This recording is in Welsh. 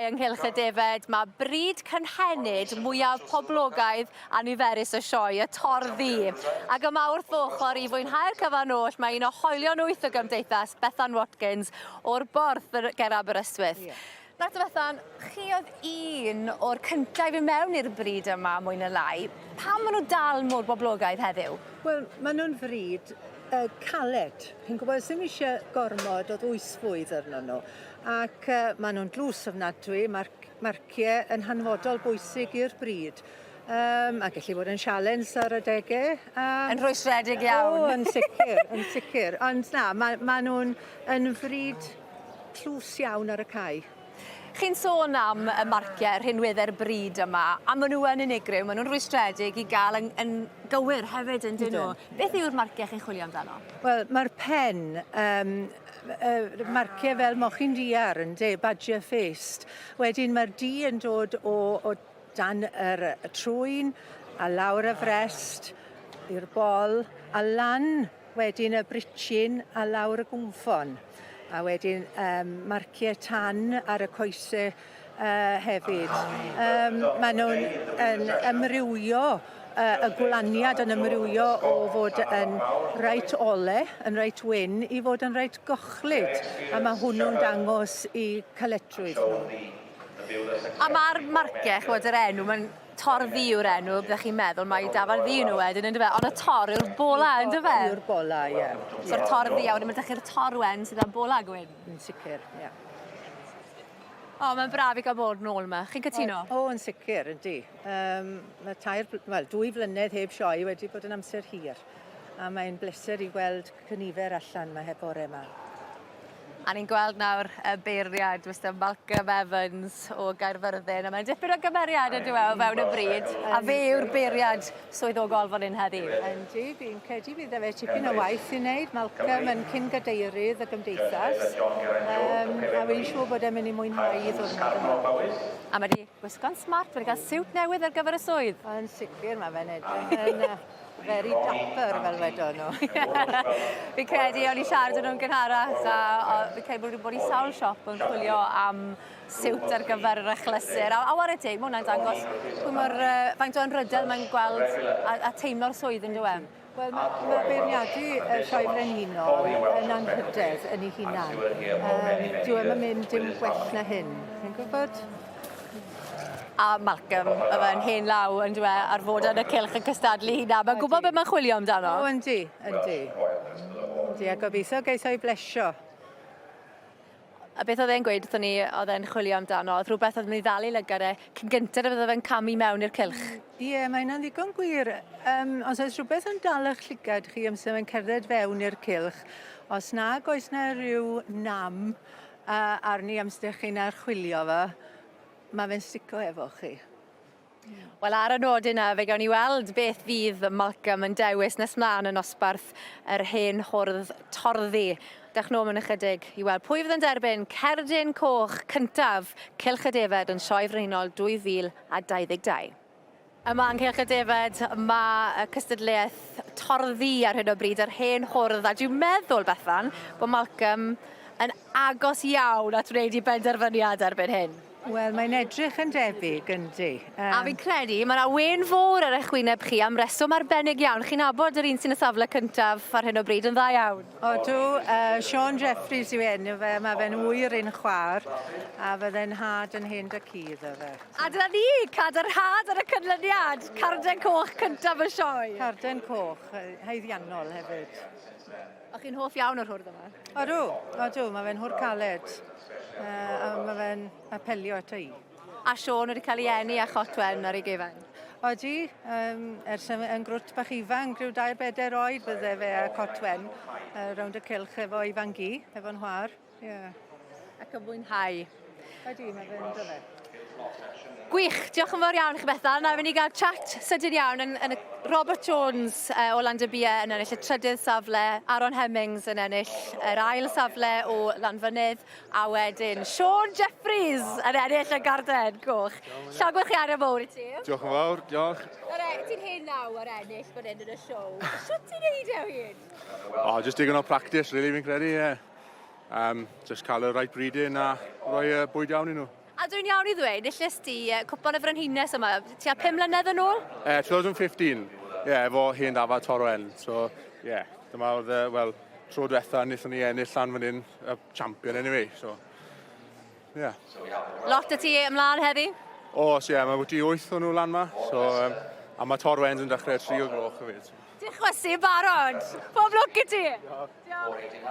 ynghylch y defaid, mae bryd cynhenid mwyaf poblogaidd a niferus y sioe, y Torddu. Ac yma wrth fy ochr i fwynhau'r cyfan oll, mae un o hoelion wyth y gymdeithas, Bethan Watkins, o'r Borth ger Aberystwyth. Yeah. Nawr te Bethan, chi oedd un o'r cyntaf i fynd mewn i'r bryd yma, mwy na lai. Pam maen nhw dal mor boblogaidd heddiw? Wel, maen nhw'n fryd uh, caled. Chi'n gwybod, sy'm eisiau gormod o ddwysfwyd arno nhw. Ac uh, maen nhw'n dlws ofnadwy, mae'r marciau yn hanfodol bwysig i'r bryd. Um, a gallu bod yn sialens ar adegau. Um, yn rhwystredig iawn. O, yn sicr, yn sicr. Ond na, mae ma nhw'n yn fryd tlws iawn ar y cae. Chi'n sôn am y marciau, rhinweddau'r bryd yma, a maen nhw yn unigryw, maen nhw'n rwystredig i gael yn, yn gywir hefyd yn dyn nhw. Beth yw'r marciau chi'n chwilio amdano? Wel, mae'r pen, um, uh, marciau fel mochyn diar, ynddi, badger faced. Wedyn mae'r du yn dod o, o dan yr trwyn a lawr y frest i'r bol a lan Wedyn y britchin a lawr y gwnffon. A wedyn um, marciau tan ar y coesau uh, hefyd. Um, maen nhw'n yn ymrywio, uh, y gwlaniad yn ymrywio o fod yn reit ole, yn reit wyn, i fod yn reit gochlyd. A mae hwnnw'n dangos i caletrwydd nhw. A mae'r marciau, ch'mod, yr enw, mae'n Tor Ddu yw'r enw, byddech chi'n meddwl mai dafad ddu yw nhw wedyn yndyfe? Ond y tor yw'r bola yndyfe? Yw'r bola, ie. So'r tor ddu a wedyn ma' 'da chi'r tor wen sydd â bola gwyn. Yn sicr, ie. O, mae'n braf i gael bod nôl yma. Chi'n cytuno? O, yn sicr, yndi. Um, mae tair, wel, dwy flynedd heb sioe wedi bod yn amser hir. A mae'n bleser i weld cynifer allan yma heb bore yma. A ni'n gweld nawr y beirniad, Mister Malcolm Evans o Gaerfyrddin, a mae'n dipyn o gymeriad yndyw e o fewn y bryd, a fe yw'r beirniad swyddogol fan hyn heddi. Yndi, fi'n credu bydd 'da fe tipyn o waith i wneud. Malcolm yn cyn-gadeirydd y gymdeithas, um, a fi'n siŵr bod e'n mynd i mwynhau ei ddiwrnod yma. A mae 'di gwisgo'n smart, wedi cael siwt newydd ar gyfer y swydd. Yn sicr, mae fe'n edrych yn Very dapper fel wedon nhw. Fi'n credu, o'n i siarad â nhw'n gynharach a o, fi'n credu bod wedi bod i sawl siop yn chwilio am siwt ar gyfer yr achlysur. A, a ware teg, mae hwnna'n dangos pwy mor, uh, faint o anrhydedd mae'n gweld a, a teimlo'r swydd yn dyw e. Wel, mae, mae beirniadu y Sioe Frenhinol yn anrhydedd yn ei hunan. Um, dyw e'm yn mynd dim gwell na hyn. Chi'n gwybod? A Malcolm, ma' fe'n hen law on'd yw e ar fod yn y cylch yn cystadlu hynna. Ma'n gwbo be' ma'n chwilio amdano. O yndi, yndi. Yndi, a gobeithio geith o'i blesio. A beth o'dd e'n gweud wrthon ni o'dd e'n chwilio amdano o'dd rhwbeth o'dd myn' i ddal ei lygad e cyn gynted â bydde fe'n camu mewn i'r cylch. Ie, mae hynna'n ddigon gwir. Yym, os oes rhywbeth yn dal eich llygad chi amser mae'n cerdded fewn i'r cylch, os nag oes 'na ryw nam uh, arni amser chi'n archwilio fo, mae fe'n stico efo chi. Wel ar y nodyn 'na fe gawn ni weld beth fydd Malcolm yn dewis nes mlaen yn nosbarth yr hen hwrdd torddu. Dewch nôl mewn ychydig i weld pwy fydd yn derbyn cerdyn coch cyntaf Cylch y Defaid yn Sioe Frenhinol 2022. Yma yng Nghylch y Defaid mae y cystadleuaeth torddu ar hyn o bryd, yr hen hwrdd, a dwi'n meddwl, Bethan, bod Malcolm yn agos iawn at wneud ei benderfyniad erbyn hyn. Wel, mae'n edrych yn debyg, yndi. Um... A fi'n credu, mae yna wen fawr ar eich wyneb chi am reswm arbennig iawn. Chi'n nabod yr un sy'n y safle cyntaf ar hyn o bryd yn dda iawn. Odw, uh, Sean Jeffries yw enw fe, mae fe'n ŵyr un chwaer, a fydde'n nhad yn hen da-cu iddo fe. A dyna ni, cadarnhad ar y canlyniad, carden coch cyntaf y sioe. Carden coch, haeddiannol hefyd. O chi'n hoff iawn o'r hwrdd yma? Odw, odw, mae fe'n hwrdd caled. Uh, a mae fe'n apelio ato i. A Siôn wedi cael ei eni â chot wen ar ei gefen? Odi, um, ers yn, yn grwt bach ifanc, rhyw dair bedair oed bydde fe a cot wen uh, rownd y cylch efo ei fangu, efo'n nhwar. Yeah. Ac yn mwynhau. Ydy, mae fe'n dyfe. Gwych, diolch yn fawr iawn i chi Bethan. A fynd i gael chat sydyn iawn yn, yn y Robert Jones uh, o Landybie yn ennill y trydydd safle, Aaron Hemmings yn ennill yr ail safle o Lanfynydd, a wedyn Sean Jeffries yn ennill y garden goch. Llongyfarchiadau mowr i ti. Diolch yn fawr, diolch. Nawr, ti'n hen law ar ennill fan hyn yn y siow. Shwt ti'n neud e o hyd? O, just digon o practice, really, fi'n credu, ie. Yeah. Um, just cael y right breeding a rhoi y bwyd iawn i nhw. A A dwi'n iawn i ddweud, nillest ti Cwpan y Frenhines yma tua 5 mlynedd yn ôl? 2015, ie, yeah, efo hen dafad Torwen. So, ie, yeah, dyma oedd, wel, tro diwetha wnaethon ni ennill lan fan hyn, y champion anyway, so, ie. Yeah. Lot o ti ymlaen heddi? Oes, ie, yeah, mae wedi 8 o nhw lan ma, so, a mae Torwens yn dechrau 3 o gloch hefyd. Ti'n chwysu barod! Pob lwc i ti! Diolch.